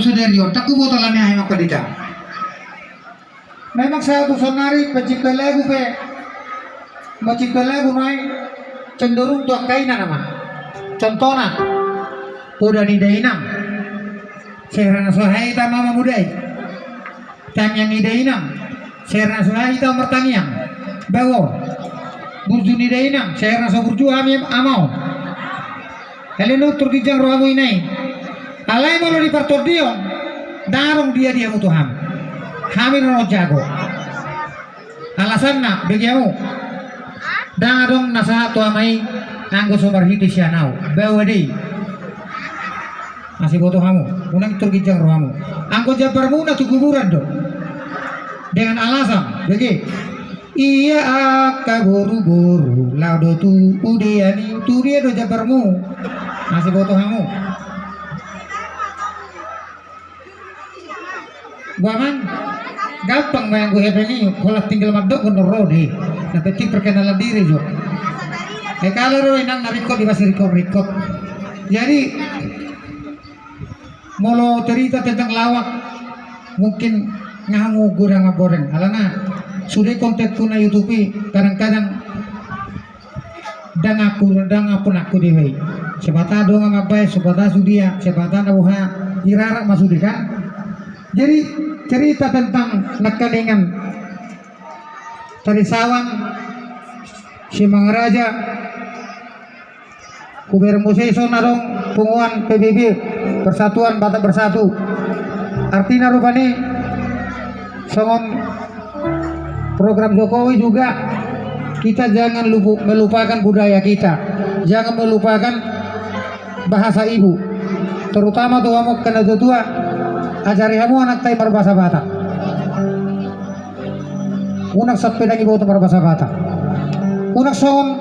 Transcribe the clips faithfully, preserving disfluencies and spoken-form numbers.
Sudarion, tak huboto alani aha i ma pandita. Memang sahat tu saonari pencipta lagu pe, pencipta lagu nai cenderung tu angka ina nama. Contohna, poda ni dainang, sera na so hea hita mamodai. Tangiang ni dainang, sera na so hea hita martangiang. Bawo, burju ni dainang, sera na so burju hami ama on. Alai na untur ginjang rohamu ina i. Alai molo di partondion, ndang adong dia-dia mu tu hami. Hami do na jago. Alasanna, bege hamu. Ndang adong na sahat tu ama i, anggo so marhite sian au. Bawo ade i. Asa boto hamu, unang untur ginjang rohamu. Anggo jambarmuna tu kuburan do. Dengan alasan, bege. Ia angka boru-boru, laho do tu udean i, tu dia do jambarmu. Asa boto hamu. Bah, Amang, gampang ma anggo hepeng i, holan tinggal mandok, gondor ro dei. Na penting perkenalan diri jo. Eh, kalau ro inang na ringkot, di basi ringkot-ringkot. Jadi, molo cerita tentang lawak, mungkin nga hamu godang ma godang. Alana, sude kontenku na YouTube i, kadang-kadang ndang aku, ndang aku na aku dewa i. Sebatas dongan mambaen, sebatas sude, sebatas na boha, irarak ma sude kan. Jadi cerita tentang nangkaningan Tarisawan, Simangaraja, hubereng muse ison adong punguan P B B, Persatuan Batak Bersatu. Artina rupani songon program Jokowi juga, kita jangan lupu-, melupakan budaya kita, jangan melupakan bahasa ibu, terutama tu hamu angka na tua-tua, ajari hamu anakta i marbahasa Batak. Unang sampe ndang iboto marbahasa Batak. Unang songon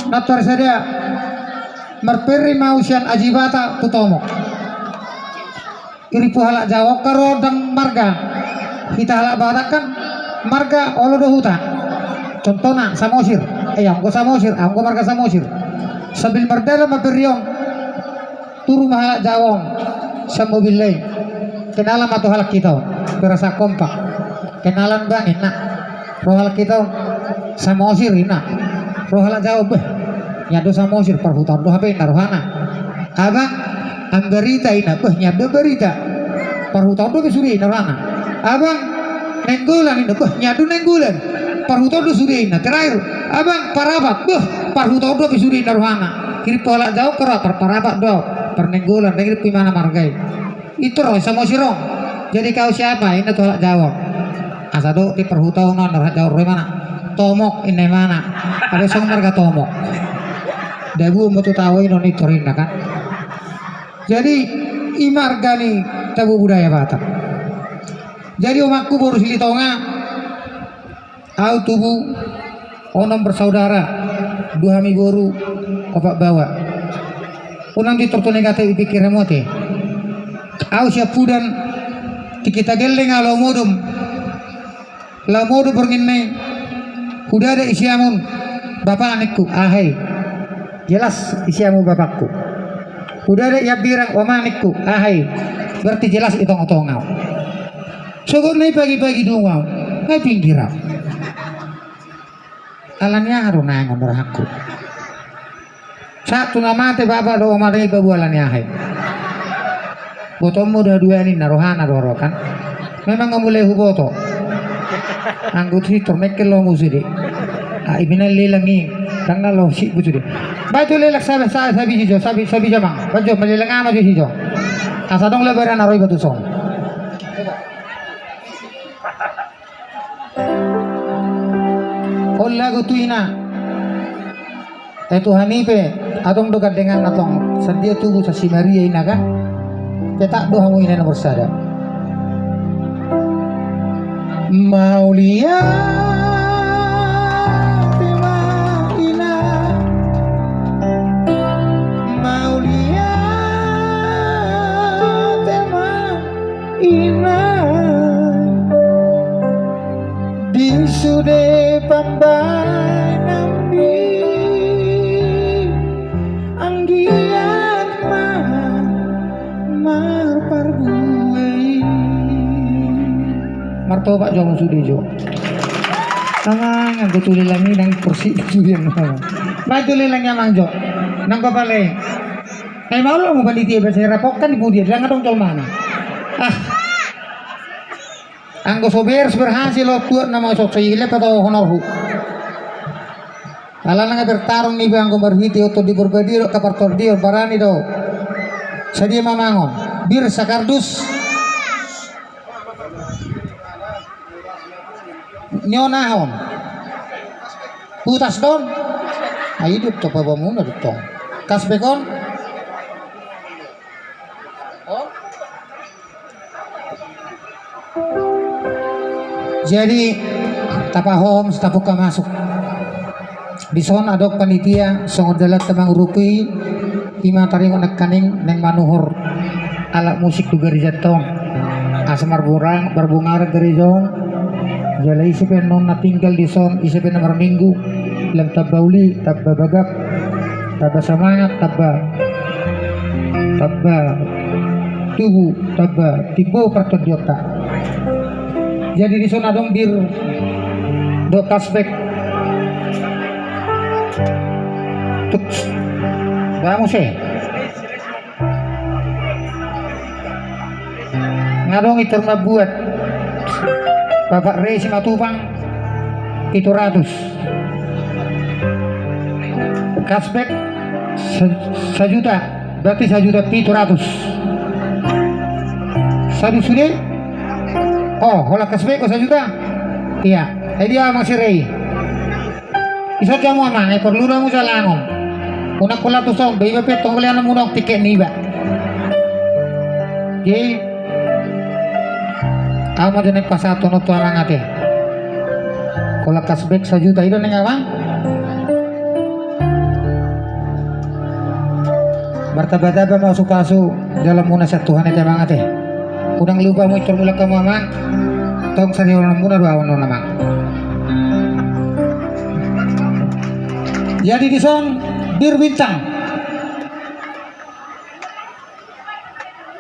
na tor sada, marperi ma au sian Ajibata tu Tomok. Iri pu halak Jawa on kan ro ndang marga. Hita halak Batak kan marga olo do huta. Contohna Samosir. Eh, anggo Samosir, anggo marga Samosir. Sambil mardalan ma peri on, turu ma halak Jawa on sian mobil i. Kenalan ma tu halak hita on. Perasa kompak. Kenalan, Bang, inna. Ro halak hita on Samosir, inna. Ro halak Jawa, beh, nian do Samosir, parhuta on do hape, inna rohana. Abang, Ambarita, inna, beh, nian do Ambarita, parhuta on do hape sude, inna rohana. Abang, Nainggolan, inna, beh, nian do Nainggolan, parhuta on do sude, inna. Terakhir, Abang, Parapat, beh, parhuta on do hape sude, inna rohana. Iri pu halak Jawa on kan ro, par-, Parapat do, par Nainggolan, ndang iri pu imana marga i. Intor ro Samosir on. Jadi kau siapa? Inna tu halak Jawa on. Asa do di parhuta on, inna halak Jawa on, ro imana. Tomok, inna imana. Adong songon marga Tomok. Dabu ma tu tahu i non, intor, inna kan. Jadi i ma arga ni tabo budaya Batak. Jadi omakku boru Silitonga, au tubu onom bersaudara, dua hami boru, opat baoa. Unang di tortune kata i pikir hamu ate. Au siampudan, tingki tageleng au laho modom. Laho modom borngin na i, hudada i siamun, bapa ningku, aha i. Jelas i siamun bapakku. Hudada i hambirang, oma ningku, aha i. Berarti jelas i tonga-tonga au. Sogot na i pagi-pagi dungo au, nga pinggir au. Alani aha do naeng on rohangku. Sahat tu na mate bapa dohot oma i, babu, alani aha i. Botoonmu do haduan i, inna rohana do ro kan. Memang nga mulai huboto. Anggo tu sintor mengkel lo muse de. Ah, ibana lelang i. Ndang na losik butu de. Baen tu lelang sabe, sa-, sabi si jo, sabi, sabi jo, Amang. Baen jo, malelang ama jo si jo. Asa adong lebaran na ro iba tu son. On lagu tu ina. Eh, tu hami pe adong do gandenganna tong, sadia tubu sasi Maria ina kan. Petak do hamu ina nomor sada. Mauliate ma ina. Mauliate ma ina, di sude pambahenanmi, anggiat ma marparguru. Martopak jo hamu sude jo. Amang, anggo tu lelang i nang porsi tu sude amang. Baen tu lelang i amang jo. Nang papale. Ai malo hamu panitia, basa i rapot kan di pudi, ndang adong jolmana. Ah. Anggo so beres berhasil ho tuat nama so so ile pato honorhu. Alana nga bertarung niba anggo marhite Tondi Porbadia dohot Partondion, barani do. Sadia ma amang on? Bir sakardus. Nyo nahon. Putas do on. Ai do to pabamuna do tong. Kasbek on. Jadi tapahohom, tapungka masuk. Dison adong panitia songon dalanta mangurupui, ima taringot nangkaning naeng manuhor alat musik tu gareja tong. Asa marbunga-, marbungaran gareja on. Jala ise pe annon na tinggal dison, ise pe na marminggu, lam tamba uli, tamba bagak, tamba samangat, tamba tamba tubu, tamba timbo partondionta. Jadi dison adong bir dohot kasbek. Tuks. Ba muse. Nga adong i terma buat Bapak Resi Matupang. Pitu ratus. Kasbek sa-, sajuta, berarti sajuta pitu ratus. Sadu sude. Oh, holan kasbek ho sajuta. Iya. Ai dia amang sirei. Ison jo hamu amang, ai porlu do hamu jalangon. Unang holan tu son be, iba pe tong leanon muna tiket niba. Jadi ahu ma jo naeng pasahaton on tu amang ate. Holan kasbek sajuta i do naeng amang. Martamba-tamba ma pasu-pasu dalan muna sian Tuhan ate amang ate. Unang lupa hamu intor mulak hamu amang. Tong sarihonon muna do ahu on amang. Jadi dison bir bintang.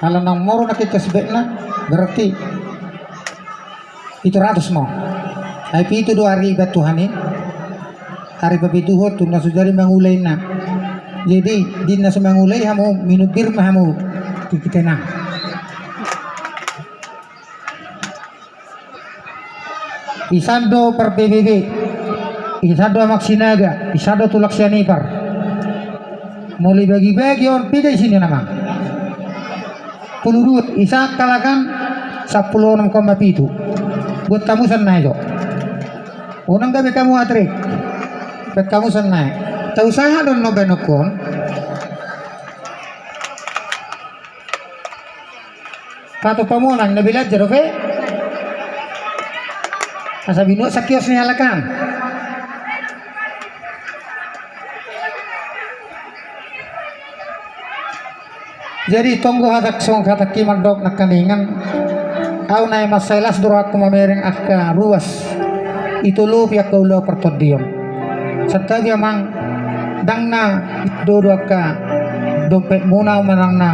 Ala naung moru nangkin kasbekna, berarti pitu ratus ma. Ai pitu do ari iba Tuhan i. Ari papituhon tu na so jadi mangula inna. Jadi di na so mangula i hamu minum bir ma hamu. Di kita na. Isan do par P B B, isan do amang Sinaga, isan do tulang sian ipar. Molo ibagi-bagi on piga isi ni on amang? Pulu dua, isan angka lakan sampulu onom koma pitu. Buat hamu sian nai jo. Unang gabe hamu hatrik. Buat hamu sian nai. Tausaha do on baenonku on. Pato pamonang na belajar dope. Asa binuat sakios ni halak an. Jadi tong do hatak songon hatak i mandok nangkaningan. Ahu na mansai las do rohangku mamereng angka ruas. Itu lopi angka ulaon partondion. Santabi amang, ndang na do do angka dompetmuna manang na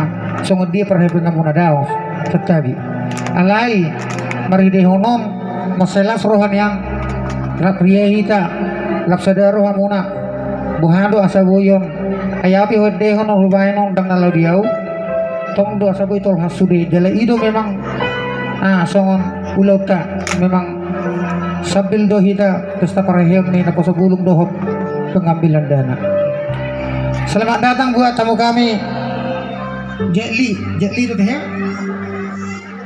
songon dia parhepenganmuna daong. Santabi. Alai marhitehon on mansai las roha nian, rap ria hita, rap sada rohamuna. Boha do asa boi on. Ai ahu pe huendehon on hubaen on ndang na laho di ahu. Tong do asa boi tolhas sude jala i do memang. Ah, songon ulaonta memang. Sambil do hita pesta parheheon ni naposo bulung dohot pengambilan dana. Selamat datang buat tamu kami. Jet Li, Jet Li do tehe.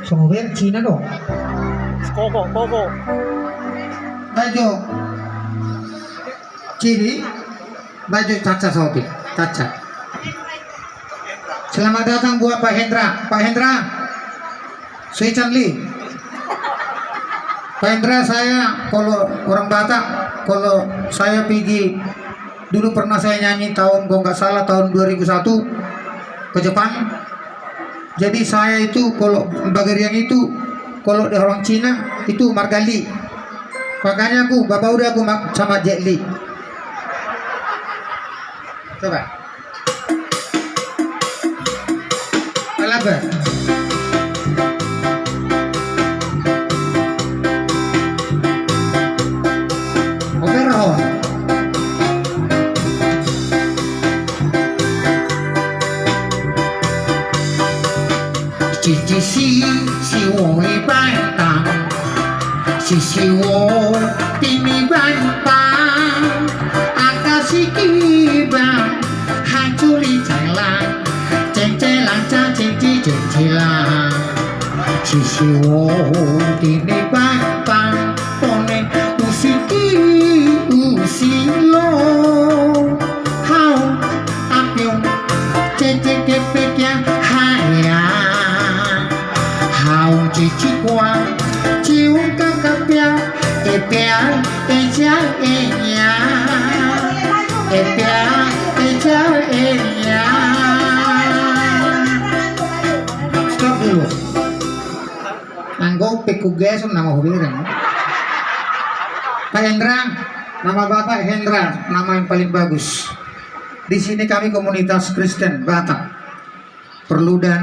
Songon ber Cina do. Koko, koko. Ayo. Ciri. Baju caca sopi, caca. Selamat datang buat Pak Hendra. Pak Hendra, Sui Chanli. Pak Hendra, saya kalau orang Batak, kalau saya pergi, dulu pernah saya nyanyi tahun, kalau nggak salah tahun dua ribu satu ke Jepang. Jadi saya itu kalau bagarian itu, kalau di orang Cina itu marga Li. Makanya aku, bapak udah aku ma-, sama Jet Li. Coba. Alaba. Cici si siwoi bantang, si siwoi tini bantang, angka si kibang, hanculi celang, cengcelang cacing di cengcelang. Si siwoi tini bantang, pone usiki usilo. Hau apiung cecek kepek ya haya. Hau cicikua cium kakapia epea eja eya. Epea eja eya. Stop dulu. Anggo pekku gesung nama hubereng. Pak Hendra, nama Bapak Hendra, nama yang paling bagus. Di sini kami komunitas Kristen Batak. Perlu dana